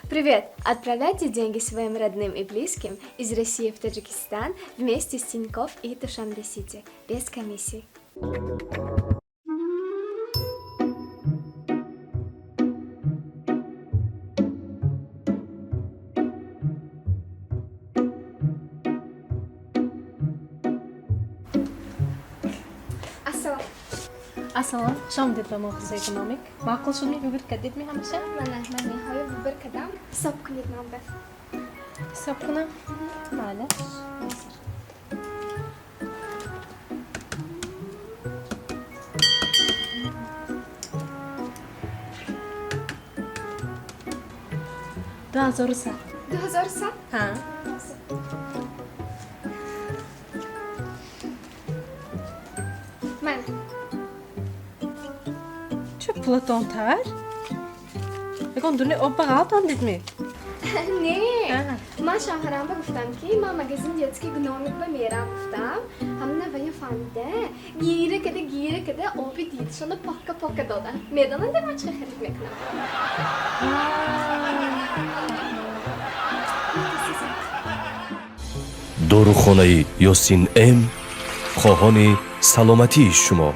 Привет! Отправляйте деньги своим родным и близким из России в Таджикистан вместе с Тинькофф и Душанбе Сити без комиссий. Ассалом. Ассалом, хуш омадед ба мағозаи Гномик. Маъқул шудми, выбор кардед ми ҳамаша? Мана, ман меҳоя выбор кардам. Ҳисоб кунед ман ба. Ҳисоб кунам? Майли. 2100. 2100? Ҳа. Мана. Чо пулатонтар? Ягон дуни об ба ғалтон дидми? Не. А. Ман шавҳарамба гуфтам, ки ман магазин детский Гномик ба мерам гуфтам. Ҳамна вая фаҳмида, гира када, гира када, оби дидшона покка покка дода. Медонанд, ман чӣ харид мекунам. Дорухонаи Ёсин М хоҳони саломатии шумо.